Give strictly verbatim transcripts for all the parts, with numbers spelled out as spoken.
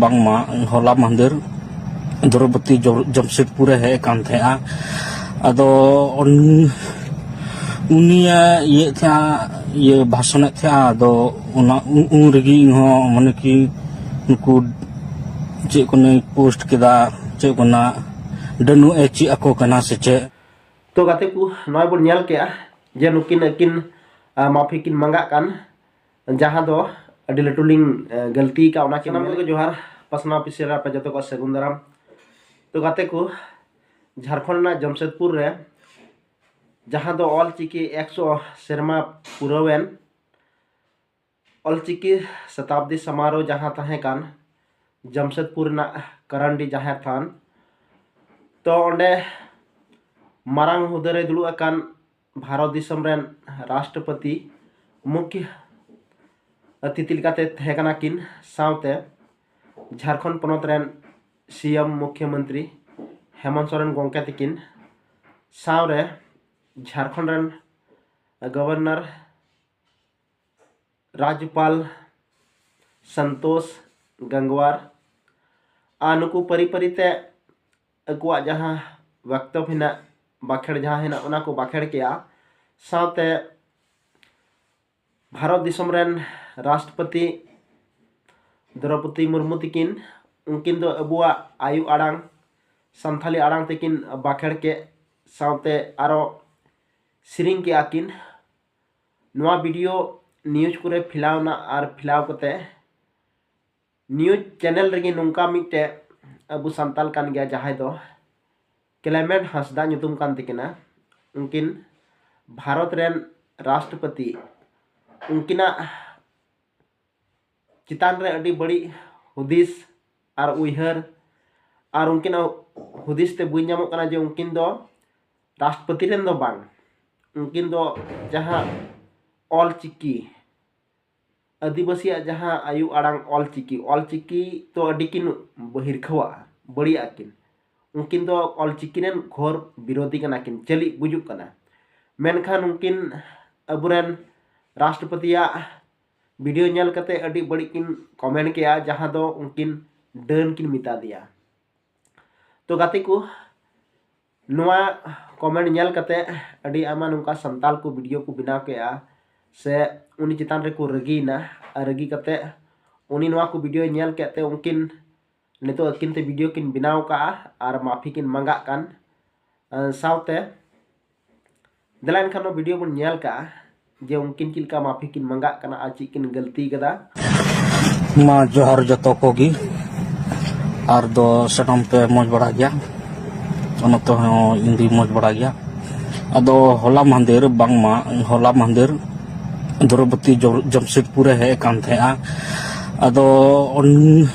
ᱵᱟᱝᱢᱟ ᱦᱚᱞᱟ ᱢᱟᱦᱫᱮᱨ ᱫᱨᱚᱯᱚᱫᱤ ᱡᱚ- ᱡᱟᱢᱥᱮᱫᱽᱯᱩᱨ ᱮ ᱦᱮᱡ ᱟᱠᱟᱱ ᱛᱟᱦᱮᱸᱜᱼᱟ᱾ ᱟᱫᱚ ᱩᱱ- ᱩᱱᱤᱭᱟᱜ ᱤᱭᱟᱹ ᱛᱟᱦᱮᱸᱜᱼᱟ, ᱤᱭᱟᱹ ᱵᱷᱟᱥᱚᱱᱮᱫ ᱛᱟᱦᱮᱸᱜᱼᱟ᱾ ᱟᱫᱚ ᱚᱱᱟ ᱩᱱ- ᱩᱱ ᱨᱮᱜᱮ ᱤᱧᱦᱚᱸ ᱢᱟᱱᱮ ᱠᱤ ᱱᱩᱠᱩ ᱪᱮᱫ ᱠᱚ ᱱᱩᱭ ᱯᱳᱥᱴ ᱠᱮᱫᱟ, ᱪᱮᱫ ᱠᱚ ᱱᱟ ᱰᱟᱹᱱᱩ ᱮ ᱪᱮᱫ ᱟᱠᱚ ᱠᱟᱱᱟ ᱥᱮ ᱪᱮᱫ? ᱛᱚ ᱜᱟᱛᱮ ᱠᱚ, ᱱᱚᱜᱼᱚᱭ ᱵᱚᱱ ᱧᱮᱞ ᱠᱮᱜᱼᱟ ᱡᱮ ᱱᱩᱠᱤᱱ ᱟᱹᱠᱤᱱ, ᱟ, ᱢᱟᱯᱷᱤ ᱠᱤᱱ ᱢᱟᱸᱜᱟᱜ ᱠᱟᱱ, ᱡᱟᱦᱟᱸ ᱫᱚ ᱟᱹᱰᱤ ᱞᱟᱹᱴᱩ ᱞᱤᱧ, ᱮ, ᱜᱟᱹᱞᱛᱤ ᱟᱠᱟᱫ, ᱚᱱᱟ ᱠᱤᱱ ᱥᱟᱱᱟᱢ ᱠᱚᱜᱮ ᱡᱚᱦᱟᱨ᱾ ᱯᱟᱥᱱᱟᱣ ᱯᱤᱥᱮᱨ ᱟᱯᱮ ᱡᱚᱛᱚ ᱠᱚ ᱥᱟᱹᱜᱩᱱ ᱫᱟᱨᱟᱢ᱾ ᱛᱚ ᱜᱟᱛᱮ ᱠᱚ, ᱡᱷᱟᱲᱠᱷᱚᱸᱰ ᱨᱮᱱᱟᱜ ᱡᱟᱢᱥᱮᱫᱽᱯᱩᱨ ᱨᱮ ᱡᱟᱦᱟᱸ ᱫᱚ ᱚᱞ ᱪᱤᱠᱤ ᱮᱠᱥᱚ ᱥᱮᱨᱢᱟ ᱯᱩᱨᱟᱹᱣᱮᱱ, ᱚᱞ ᱪᱤᱠᱤ ᱥᱚᱛᱟᱵᱫᱤ ᱥᱚᱢᱟᱨᱳᱦ ᱡᱟᱦᱟᱸ ᱛᱟᱦᱮᱸ ᱠᱟᱱ ᱡᱟᱢᱥᱮᱫᱽᱯᱩᱨ ᱨᱮᱱᱟᱜ ᱠᱟᱨᱟᱱᱰᱤ ᱡᱟᱦᱮᱨ ᱛᱷᱟᱱ, ᱛᱚ ᱚᱸᱰᱮ ᱢᱟᱨᱟᱝ ᱦᱩᱫᱟᱹ ᱨᱮ ᱫᱩᱲᱩᱵ ᱟᱠᱟᱱ ᱵᱷᱟᱨᱚᱛ ᱫᱤᱥᱚᱢ ᱨᱮᱱ ᱨᱟᱥᱴᱨᱚᱯᱚᱛᱤ ᱢᱩᱠᱷᱭᱚ ᱚᱛᱤᱛᱷᱤ ᱞᱮᱠᱟᱛᱮ ᱛᱟᱦᱮᱸ ᱠᱟᱱᱟ ᱠᱤᱱ, ᱥᱟᱶᱛᱮ ᱡᱷᱟᱲᱠᱷᱚᱸᱰ ᱯᱚᱱᱚᱛ ᱨᱮᱱ ᱥᱤ ᱮᱢ ᱢᱩᱠᱷᱭᱚ ᱢᱚᱱᱛᱨᱤ ᱦᱮᱢᱚᱱᱛ ᱥᱚᱨᱮᱱ ᱜᱚᱢᱠᱮ ᱛᱟᱹᱠᱤᱱ, ᱥᱟᱶᱨᱮ ᱡᱷᱟᱲᱠᱷᱚᱸᱰ ᱨᱮᱱ ᱜᱚᱵᱷᱚᱨᱱᱚᱨ ᱨᱟᱡᱽᱡᱚᱯᱟᱞ ᱥᱚᱱᱛᱳᱥ ᱜᱟᱝᱜᱣᱟᱨ ᱟᱨ ᱱᱩᱠᱩ ᱯᱟᱹᱨᱤ ᱯᱟᱹᱨᱤ ᱛᱮ ᱟᱠᱚᱣᱟᱜ ᱡᱟᱦᱟᱸ ᱵᱚᱠᱛᱚᱵ ᱦᱮᱱᱟᱜ, ᱵᱟᱠᱷᱮᱲ ᱡᱟᱦᱟᱸ ᱦᱮᱱᱟᱜ, ᱚᱱᱟ ᱠᱚ ᱵᱟᱠᱷᱮᱲ ᱠᱮᱜᱼᱟ᱾ ᱥᱟᱶᱛᱮ ᱵᱷᱟᱨᱚᱛ ᱫᱤᱥᱚᱢ ᱨᱮᱱ ᱨᱟᱥᱴᱨᱚᱯᱚᱛᱤ ᱫᱨᱚᱯᱚᱫᱤ ᱢᱩᱨᱢᱩ ᱛᱤᱠᱤᱱ, ᱩᱱᱠᱤᱱ ᱫᱚ ᱟᱵᱚᱣᱟᱜ ᱟᱭᱳ ᱟᱲᱟᱝ ᱥᱟᱱᱛᱷᱟᱞᱤ ᱟᱲᱟᱝ ᱛᱮᱠᱤᱱ ᱵᱟᱠᱷᱮᱲ ᱠᱮᱫ, ᱥᱟᱶᱛᱮ ᱟᱨᱚ ᱥᱮᱨᱮᱧ ᱠᱮᱜᱼᱟ ᱠᱤᱱ᱾ ᱱᱚᱣᱟ ᱵᱷᱤᱰᱤᱭᱳ ᱱᱤᱭᱩᱡᱽ ᱠᱚᱨᱮ ᱯᱷᱮᱞᱟᱣ ᱮᱱᱟ ᱟᱨ ᱯᱷᱮᱞᱟᱣ ᱠᱟᱛᱮ ᱱᱤᱭᱩᱡᱽ ᱪᱮᱱᱮᱞ ᱨᱮᱜᱮ ᱱᱚᱝᱠᱟ ᱢᱤᱫᱴᱮᱡ ᱟᱵᱚ ᱥᱟᱱᱛᱟᱞ ᱠᱟᱱ ᱜᱮᱭᱟ, ᱡᱟᱦᱟᱸᱭ ᱫᱚ ᱠᱞᱮᱢᱮᱱᱴ ᱦᱟᱸᱥᱫᱟ ᱧᱩᱛᱩᱢ ᱠᱟᱱ ᱛᱟᱹᱠᱤᱱᱟ᱾ ᱩᱱᱠᱤᱱ ᱵᱷᱟᱨᱚᱛ ᱨᱮᱱ ᱨᱟᱥᱴᱨᱚᱯᱚᱛᱤ, ᱩᱱᱠᱤᱱᱟᱜ ᱪᱮᱛᱟᱱ ᱨᱮ ᱟᱹᱰᱤ ᱵᱟᱹᱲᱤᱡ ᱦᱩᱫᱤᱥ ᱟᱨ ᱩᱭᱦᱟᱹᱨ, ᱟᱨ ᱩᱱᱠᱤᱱᱟᱜ ᱦᱩᱫᱤᱥ ᱛᱮ ᱵᱩᱡᱽ ᱧᱟᱢᱚᱜ ᱠᱟᱱᱟ ᱡᱮ ᱩᱱᱠᱤᱱ ᱫᱚ ᱨᱟᱥᱴᱨᱚᱯᱚᱛᱤ ᱨᱮᱱ ᱫᱚ ᱵᱟᱝ, ᱩᱱᱠᱤᱱ ᱫᱚ ᱡᱟᱦᱟᱸ ᱚᱞ ᱪᱤᱠᱤ, ᱟᱹᱫᱤᱵᱟᱹᱥᱤᱭᱟᱜ ᱡᱟᱦᱟᱸ ᱟᱭᱳ ᱟᱲᱟᱝ ᱚᱞ ᱪᱤᱠᱤ, ᱚᱞ ᱪᱤᱠᱤ ᱛᱚ ᱟᱹᱰᱤ ᱠᱤᱱ ᱦᱤᱨᱠᱷᱟᱹᱣᱟᱜᱼᱟ, ᱵᱟᱹᱲᱤᱡ ᱟᱹᱠᱤᱱ᱾ ᱩᱱᱠᱤᱱ ᱫᱚ ᱚᱞ ᱪᱤᱠᱤ ᱨᱮᱱ ᱜᱷᱳᱨ ᱵᱤᱨᱳᱫᱷᱤ ᱠᱟᱱᱟ ᱠᱤᱱ, ᱪᱟᱹᱞᱤ ᱵᱩᱡᱩᱜ ᱠᱟᱱᱟ᱾ ᱢᱮᱱᱠᱷᱟᱱ ᱩᱱᱠᱤᱱ ᱟᱵᱚᱨᱮᱱ ᱨᱟᱥᱴᱨᱚᱯᱚᱛᱤᱭᱟᱜ ᱵᱷᱤᱰᱤᱭᱳ ᱧᱮᱞ ᱠᱟᱛᱮ ᱟᱹᱰᱤ ᱵᱟᱹᱲᱤᱡ ᱠᱤᱱ ᱠᱚᱢᱮᱱᱴ ᱠᱮᱜᱼᱟ, ᱡᱟᱦᱟᱸ ᱫᱚ ᱩᱱᱠᱤᱱ ᱰᱟᱹᱱ ᱠᱤᱱ ᱢᱮᱛᱟ ᱫᱮᱭᱟ᱾ ᱛᱚ ᱜᱟᱛᱮ ᱠᱚ, ᱱᱚᱣᱟ ᱠᱚᱢᱮᱱᱴ ᱧᱮᱞ ᱠᱟᱛᱮ ᱟᱹᱰᱤ ᱟᱭᱢᱟ ᱱᱚᱝᱠᱟ ᱥᱟᱱᱛᱟᱲ ᱠᱚ ᱵᱷᱤᱰᱤᱭᱳ ᱠᱚ ᱵᱮᱱᱟᱣ ᱠᱮᱜᱼᱟ, ᱥᱮ ᱩᱱᱤ ᱪᱮᱛᱟᱱ ᱨᱮᱠᱚ ᱨᱟᱹᱜᱤᱭᱮᱱᱟ᱾ ᱟᱨ ᱨᱟᱹᱜᱤ ᱠᱟᱛᱮ ᱩᱱᱤ ᱱᱚᱣᱟ ᱠᱚ ᱵᱷᱤᱰᱤᱭᱳ ᱧᱮᱞ ᱠᱮᱫ ᱛᱮ ᱩᱱᱠᱤᱱ ᱱᱤᱛᱚᱜ ᱟᱹᱠᱤᱱ ᱛᱮ ᱵᱷᱤᱰᱤᱭᱳ ᱠᱤᱱ ᱵᱮᱱᱟᱣ ᱠᱟᱜᱼᱟ ᱟᱨ ᱢᱟᱹᱯᱷᱤ ᱠᱤᱱ ᱢᱟᱸᱜᱟᱜ ᱠᱟᱱ᱾ ᱟᱨ ᱥᱟᱶᱛᱮ ᱫᱮᱞᱟ ᱮᱱᱠᱷᱟᱱ ᱱᱚᱣᱟ ᱵᱷᱤᱰᱤᱭᱳ ᱵᱚᱱ ᱧᱮᱞ ᱠᱟᱜᱼᱟ ᱡᱮ ᱩᱱᱠᱤᱱ ᱪᱮᱫ ᱞᱮᱠᱟ ᱢᱟᱹᱯᱷᱤ ᱠᱤᱱ ᱢᱟᱸᱜᱟᱜ ᱠᱟᱱᱟ ᱟᱨ ᱪᱮᱫ ᱠᱤᱱ ᱜᱟᱹᱞᱛᱤ ᱠᱟᱫᱟ᱾ ᱢᱟ ᱡᱚᱦᱟᱨ ᱡᱚᱛᱚ ᱠᱚᱜᱮ, ᱟᱨ ᱫᱚ ᱥᱟᱱᱟᱢ ᱯᱮ ᱢᱚᱡᱽ ᱵᱟᱲᱟ ᱜᱮᱭᱟ? ᱱᱚᱛᱮ ᱦᱚᱸ ᱤᱧ ᱫᱩᱧ ᱢᱚᱡᱽ ᱵᱟᱲᱟ ᱜᱮᱭᱟ᱾ ᱟᱫᱚ ᱦᱚᱞᱟ ᱢᱟᱦᱫᱮᱨ, ᱵᱟᱝᱢᱟ ᱦᱚᱞᱟ ᱢᱟᱦᱫᱮᱨ ᱫᱨᱚᱣᱯᱚᱫᱤ ᱡᱚ-, ᱡᱟᱢᱥᱮᱫᱽᱯᱩᱨᱮ ᱦᱮᱡ ᱟᱠᱟᱱ ᱛᱟᱦᱮᱸᱜᱼᱟ᱾ ᱟᱫᱚ ᱩᱱ-,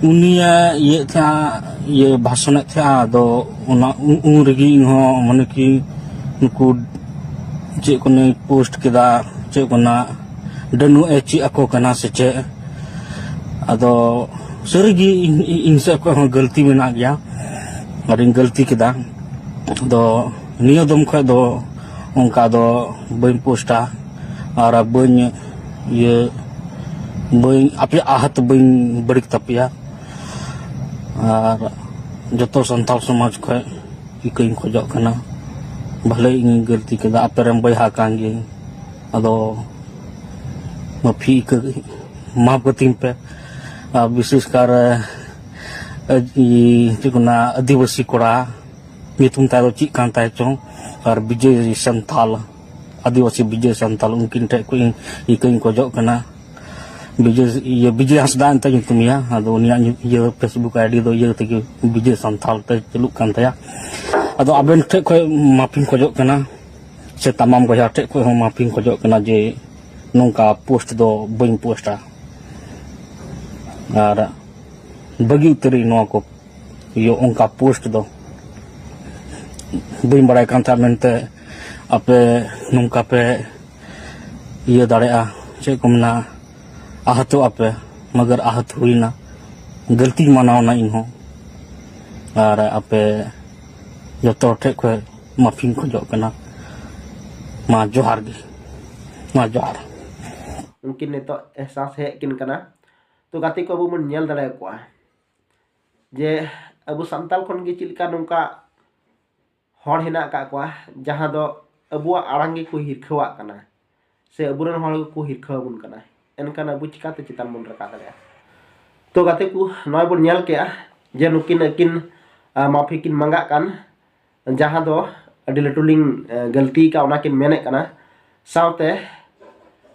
ᱩᱱᱤᱭᱟᱜ ᱤᱭᱟᱹ ᱛᱟᱦᱮᱸᱜᱼᱟ, ᱤᱭᱟᱹ ᱵᱷᱟᱥᱚᱱᱮᱫ ᱛᱟᱦᱮᱸᱜᱼᱟ᱾ ᱟᱫᱚ ᱚᱱᱟ ᱩᱱ, ᱩᱱ ᱨᱮᱜᱮ ᱤᱧᱦᱚᱸ ᱢᱟᱱᱮ ᱠᱤ ᱱᱩᱠᱩ ᱪᱮᱫ ᱠᱚ ᱱᱩᱭ ᱯᱳᱥᱴ ᱠᱮᱫᱟ, ᱪᱮᱫ ᱠᱚ ᱱᱟ ᱰᱟᱹᱱᱩᱜ ᱮ ᱪᱮᱫ ᱟᱠᱚ ᱠᱟᱱᱟ ᱥᱮ ᱪᱮᱫ? ᱟᱫᱚ ᱥᱟᱹᱨᱤᱜᱮ ᱤᱧ, ᱤᱧ ᱥᱮᱫ ᱠᱷᱚᱱ ᱦᱚᱸ ᱜᱟᱹᱞᱛᱤ ᱢᱮᱱᱟᱜ ᱜᱮᱭᱟ, ᱟᱨᱤᱧ ᱜᱟᱹᱞᱛᱤ ᱠᱮᱫᱟ᱾ ᱟᱫᱚ ᱱᱤᱭᱟᱹ ᱫᱚᱢ ᱠᱷᱚᱱ ᱫᱚ ᱚᱱᱠᱟ ᱫᱚ ᱵᱟᱹᱧ ᱯᱳᱥᱴᱟ ᱟᱨ ᱵᱟᱹᱧ ᱤᱭᱟᱹ ᱵᱟᱹᱧ ᱟᱯᱮᱭᱟᱜ ᱟᱦᱟᱛ ᱵᱟᱹᱧ ᱵᱟᱹᱲᱤᱡ ᱛᱟᱯᱮᱭᱟ᱾ ᱟᱨ ᱡᱚᱛᱚ ᱥᱟᱱᱛᱟᱲ ᱥᱚᱢᱟᱡᱽ ᱠᱷᱚᱱ ᱤᱠᱟᱹᱧ ᱠᱷᱚᱡᱚᱜ ᱠᱟᱱᱟ, ᱵᱷᱟᱞᱮ ᱤᱧ ᱜᱟᱹᱞᱛᱤ ᱠᱮᱫᱟ, ᱟᱯᱮ ᱨᱮᱱ ᱵᱚᱭᱦᱟ ᱠᱟᱱ ᱜᱤᱭᱟᱹᱧ, ᱟᱫᱚ ᱢᱟᱹᱯᱷᱤ ᱤᱠᱟᱹ ᱢᱟᱯ ᱠᱟᱹᱛᱤᱧ ᱯᱮ᱾ ᱟᱨ ᱵᱤᱥᱮᱥ ᱠᱟᱨ ᱪᱮᱫ ᱠᱚ ᱢᱮᱱᱟ, ᱟᱹᱫᱤᱵᱟᱹᱥᱤ ᱠᱚᱲᱟ ᱧᱩᱛᱩᱢ ᱛᱟᱭ ᱫᱚ ᱪᱮᱫ ᱠᱟᱱ ᱛᱟᱭ ᱪᱚᱝ, ᱟᱨ ᱵᱤᱡᱚᱭ ᱥᱟᱱᱛᱟᱞ, ᱟᱹᱫᱤᱵᱟᱹᱥᱤ ᱵᱤᱡᱚᱭ ᱥᱟᱱᱛᱟᱞ, ᱩᱱᱠᱤᱱ ᱴᱷᱮᱱ ᱠᱷᱚᱱ ᱤᱧ ᱤᱠᱟᱹᱧ ᱠᱷᱚᱡᱚᱜ ᱠᱟᱱᱟ᱾ ᱵᱤᱡᱚᱭ, ᱤᱭᱟᱹ, ᱵᱤᱡᱚᱭ ᱦᱟᱸᱥᱫᱟ ᱮᱱᱛᱮ ᱧᱩᱛᱩᱢ ᱮᱭᱟ, ᱟᱫᱚ ᱩᱱᱤᱭᱟᱜ ᱧᱩ-, ᱤᱭᱟᱹ, Facebook ID ᱫᱚ ᱤᱭᱟᱹ ᱛᱮᱜᱮ ᱵᱤᱡᱚᱭ ᱥᱟᱱᱛᱟᱞ ᱛᱮ ᱪᱟᱹᱞᱩᱜ ᱠᱟᱱ ᱛᱟᱭᱟ᱾ ᱟᱫᱚ ᱟᱵᱮᱱ ᱴᱷᱮᱱ ᱠᱷᱚᱱ ᱢᱟᱯᱷᱤᱧ ᱠᱷᱚᱡᱚᱜ ᱠᱟᱱᱟ, ᱥᱮ ᱛᱟᱢᱟᱢ ᱵᱚᱭᱦᱟ ᱴᱷᱮᱱ ᱠᱷᱚᱱ ᱦᱚᱸ ᱢᱟᱯᱷᱤᱧ ᱠᱷᱚᱡᱚᱜ ᱠᱟᱱᱟ ᱡᱮ ᱱᱚᱝᱠᱟ ᱯᱳᱥᱴ ᱫᱚ ᱵᱟᱹᱧ ᱯᱳᱥᱴᱟ᱾ ᱟᱨ ᱵᱟᱹᱜᱤ ᱩᱛᱟᱹᱨᱤᱧ ᱱᱚᱣᱟ ᱠᱚ, ᱤᱭᱟᱹ, ᱚᱱᱠᱟ ᱯᱳᱥᱴ ᱫᱚ ᱵᱟᱹᱧ ᱵᱟᱲᱟᱭ ᱠᱟᱱ ᱛᱟᱦᱮᱸᱫ ᱢᱮᱱᱛᱮ ᱟᱯᱮ ᱱᱚᱝᱠᱟ ᱯᱮ ᱤᱭᱟᱹ ᱫᱟᱲᱮᱭᱟᱜᱼᱟ, ᱪᱮᱫ ᱠᱚ ᱢᱮᱱᱟ, ᱟᱦᱚᱛᱚᱜ ᱟᱯᱮ, ᱢᱟᱜᱟᱨ ᱟᱦᱚᱛ ᱦᱩᱭᱱᱟ, ᱜᱟᱹᱞᱛᱤᱧ ᱢᱟᱱᱟᱣᱱᱟ ᱤᱧᱦᱚᱸ᱾ ᱟᱨ ᱟᱯᱮ ᱡᱚᱛᱚ ᱦᱚᱲ ᱴᱷᱮᱱ ᱠᱷᱚᱱ ᱢᱟᱹᱯᱷᱤᱧ ᱠᱷᱚᱡᱚᱜ ᱠᱟᱱᱟ᱾ ᱢᱟ ᱡᱚᱦᱟᱨ ᱜᱮ, ᱢᱟ ᱡᱚᱦᱟᱨ᱾ ᱩᱱᱠᱤᱱ ᱱᱤᱛᱚᱜ ᱮᱦᱥᱟᱥ ᱦᱮᱡ ᱟᱹᱠᱤᱱ ᱠᱟᱱᱟ᱾ ᱛᱚ ᱜᱟᱛᱮ ᱠᱚ, ᱟᱵᱚ ᱵᱚᱱ ᱧᱮᱞ ᱫᱟᱲᱮᱭᱟᱠᱚᱣᱟ ᱡᱮ ᱟᱵᱚ ᱥᱟᱱᱛᱟᱲ ᱠᱷᱚᱱ ᱜᱮ ᱪᱮᱫ ᱞᱮᱠᱟ ᱱᱚᱝᱠᱟ ᱦᱚᱲ ᱦᱮᱱᱟᱜ ᱟᱠᱟᱫ ᱠᱚᱣᱟ ᱡᱟᱦᱟᱸ ᱫᱚ ᱟᱵᱚᱣᱟᱜ ᱟᱲᱟᱝ ᱜᱮᱠᱚ ᱦᱤᱨᱠᱷᱟᱹᱣᱟᱜ ᱠᱟᱱᱟ, ᱥᱮ ᱟᱵᱚᱨᱮᱱ ᱦᱚᱲ ᱜᱮᱠᱚ ᱦᱤᱨᱠᱷᱟᱹ ᱟᱵᱚᱱ ᱠᱟᱱᱟ, ᱮᱱᱠᱷᱟᱱ ᱟᱵᱚ ᱪᱤᱠᱟᱛᱮ ᱪᱮᱛᱟᱱ ᱵᱚᱱ ᱨᱟᱠᱟᱵ ᱫᱟᱲᱮᱭᱟᱜᱼᱟ? ᱛᱚ ᱜᱟᱛᱮ ᱠᱚ, ᱱᱚᱜᱼᱚᱭ ᱵᱚᱱ ᱧᱮᱞ ᱠᱮᱜᱼᱟ ᱡᱮ ᱱᱩᱠᱤᱱ ᱟᱹᱠᱤᱱ, ᱟ, ᱢᱟᱯᱷᱤ ᱠᱤᱱ ᱢᱟᱸᱜᱟᱜ ᱠᱟᱱ, ᱡᱟᱦᱟᱸ ᱫᱚ ᱟᱹᱰᱤ ᱞᱟᱹᱴᱩ ᱞᱤᱧ, ᱮ, ᱜᱟᱹᱞᱛᱤ ᱟᱠᱟᱫ, ᱚᱱᱟ ᱠᱤᱱ ᱢᱮᱱᱮᱫ ᱠᱟᱱᱟ᱾ ᱥᱟᱶᱛᱮ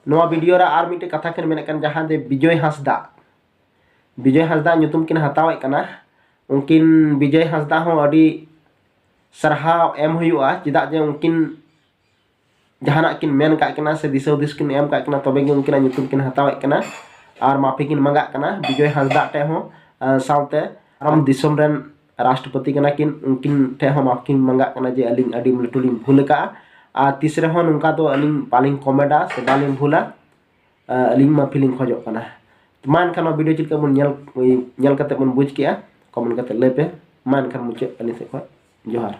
ᱱᱚᱣᱟ ᱵᱷᱤᱰᱤᱭᱳ ᱨᱮ ᱟᱨ ᱢᱤᱫᱴᱮᱡ ᱠᱟᱛᱷᱟ ᱠᱤᱱ ᱢᱮᱱᱮᱫ ᱠᱟᱱ, ᱡᱟᱦᱟᱸ ᱫᱚ ᱵᱤᱡᱚᱭ ᱦᱟᱸᱥᱫᱟ, ᱵᱤᱡᱚᱭ ᱦᱟᱸᱥᱫᱟ ᱧᱩᱛᱩᱢ ᱠᱤᱱ ᱦᱟᱛᱟᱣᱮᱫ ᱠᱟᱱᱟ᱾ ᱩᱱᱠᱤᱱ ᱵᱤᱡᱚᱭ ᱦᱟᱸᱥᱫᱟ ᱦᱚᱸ ᱟᱹᱰᱤ ᱥᱟᱨᱦᱟᱣ ᱮᱢ ᱦᱩᱭᱩᱜᱼᱟ, ᱪᱮᱫᱟᱜ ᱡᱮ ᱩᱱᱠᱤᱱ ᱡᱟᱦᱟᱱᱟᱜ ᱠᱤᱱ ᱢᱮᱱ ᱠᱟᱜ ᱠᱤᱱᱟ ᱥᱮ ᱫᱤᱥᱟᱹ ᱦᱩᱫᱤᱥ ᱠᱤᱱ ᱮᱢ ᱠᱟᱜ ᱠᱤᱱᱟ, ᱛᱚᱵᱮ ᱜᱮ ᱩᱱᱠᱤᱱᱟᱜ ᱧᱩᱛᱩᱢ ᱠᱤᱱ ᱦᱟᱛᱟᱣᱮᱫ ᱠᱟᱱᱟ ᱟᱨ ᱢᱟᱯᱷᱤ ᱠᱤᱱ ᱢᱟᱸᱜᱟᱜ ᱠᱟᱱᱟ ᱵᱤᱡᱚᱭ ᱦᱟᱸᱥᱫᱟ ᱴᱷᱮᱡ ᱦᱚᱸ, ᱟᱨ ᱥᱟᱶᱛᱮ ᱟᱨ ᱫᱤᱥᱚᱢ ᱨᱮᱱ ᱨᱟᱥᱴᱨᱚᱯᱚᱛᱤ ᱠᱟᱱᱟ ᱠᱤᱱ, ᱩᱱᱠᱤᱱ ᱴᱷᱮᱡ ᱦᱚᱸ ᱢᱟᱯᱷᱤ ᱠᱤᱱ ᱢᱟᱸᱜᱟᱜ ᱠᱟᱱᱟ ᱡᱮ ᱟᱹᱞᱤᱧ ᱟᱹᱰᱤ ᱞᱟᱹᱴᱩ ᱞᱤᱧ ᱵᱷᱩᱞ ᱟᱠᱟᱜᱼᱟ ᱟᱨ ᱛᱤᱥ ᱨᱮᱦᱚᱸ ᱱᱚᱝᱠᱟ ᱫᱚ ᱟᱹᱞᱤᱧ ᱵᱟᱹᱞᱤᱧ ᱠᱚᱢᱮᱰᱟ ᱥᱮ ᱵᱟᱹᱞᱤᱧ ᱵᱷᱩᱞᱟ, ᱟᱹᱞᱤᱧ ᱢᱟᱯᱷᱤ ᱞᱤᱧ ᱠᱷᱚᱡᱚᱜ ᱠᱟᱱᱟ᱾ ᱢᱟ ᱮᱱᱠᱷᱟᱱ ᱱᱚᱣᱟ ᱵᱷᱤᱰᱤᱭᱳ ᱪᱮᱫ ᱞᱮᱠᱟ ᱵᱚᱱ ᱧᱮᱞ, ᱧᱮᱞ ᱠᱟᱛᱮ ᱵᱚᱱ ᱵᱩᱡᱽ ᱠᱮᱜᱼᱟ, ᱠᱚᱢᱮᱱᱴ ᱠᱟᱛᱮ ᱞᱟᱹᱭ ᱯᱮ᱾ ᱢᱟ ᱮᱱᱠᱷᱟᱱ ᱢᱩᱪᱟᱹᱫ ᱟᱹᱞᱤᱧ ᱥᱮᱫ ᱠᱷᱚᱱ ᱡᱚᱦᱟᱨ᱾